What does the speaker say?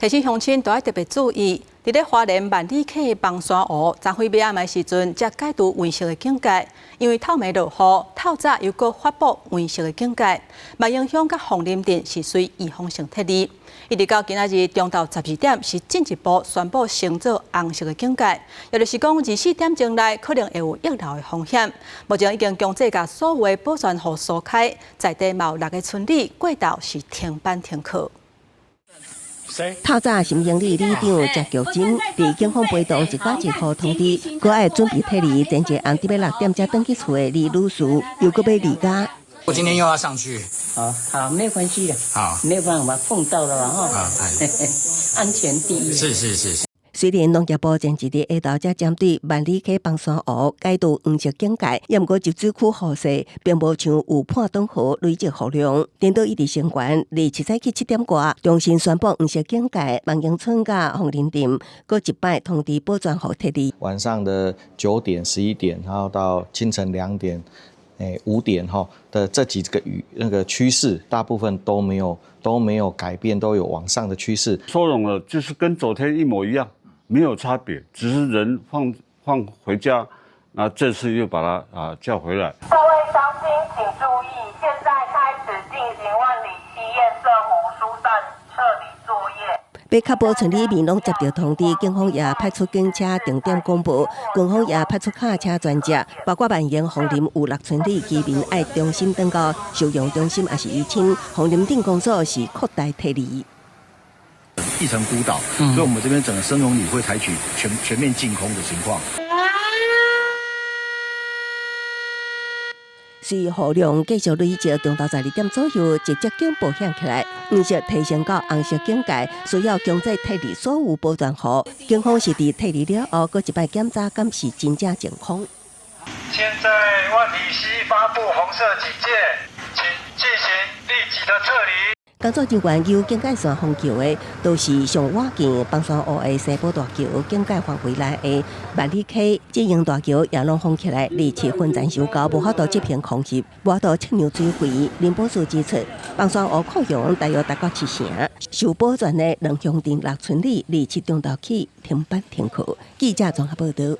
提醒鄉親都愛特別注意，佇咧花蓮萬里溪的枋山湖，昨昏尾暗的時陣，才解除黃色的警戒，因為透暝落雨，透早又閣發布黃色的警戒。萬榮鄉佮鳳林鎮是隨預防性撤離，一直到今仔日中晝12點，是進一步宣布升做紅色的警戒，也就是講24點鐘內可能會有溢流的風險。目前已經強制共所有的保全護疏開，在地嘛有六个村里過晝是停班停課。透早新營里里長謝玉珍佇警方陪同一家一戶通知，閣愛準備撤離前一暗佇欲6點才轉去厝的李女士，又閣欲離家。我今天又要上去。好，好，沒關係的。好，沒有辦法碰到了哈。啊，安全第一。是是是是。雖然農業部前一日下晝才針對萬里溪枋山湖解除黃色警戒，也毋過集水區雨勢並無像有破斷河累積雨量。顛倒一直升懸，27早起7點外重新宣布黃色警戒，萬榮村佮鳳林鎮閣一擺通知保全戶撤離。晚上的9點、11點，然後到清晨2點、5點哈的這幾個雨那個趨勢，大部分都沒有改變，都有往上的趨勢。收容了，就是跟昨天一模一樣。沒有差別，只是人放回家，那這次又把他叫回來。各位鄉親請注意，現在開始進行萬里溪堰塞湖疏散撤離作業。欲確保村里民攏接到通知，警方也派出警車定點廣播，軍方也派出卡車專接，包括萬榮、鳳林有六村里居民愛重新轉到收容中心，抑是依親。鳳林鎮公所是擴大撤離。一層孤島，所以我們這邊整個深龍里會採取全面淨空的情況。隨雨量繼續累積，中晝12點左右，一隻警報響起來，黃色提升到紅色警戒，需要強制撤離所有保全戶。警方是佇撤離了後，閣一擺檢查，敢是真正淨空。現在萬里溪發布紅色警戒，請進行立即的撤離。工作人員由警戒線封橋的，都是上倚近枋山湖的西埔大橋警戒範圍內的萬里溪、捷榮大橋也攏封起來，27分站收到無法度執行空襲，無法度測量水位。林博士指出，枋山湖擴容大約達到七成，受保全的兩鄉鎮六村里27中晝起停班停課。記者綜合報道。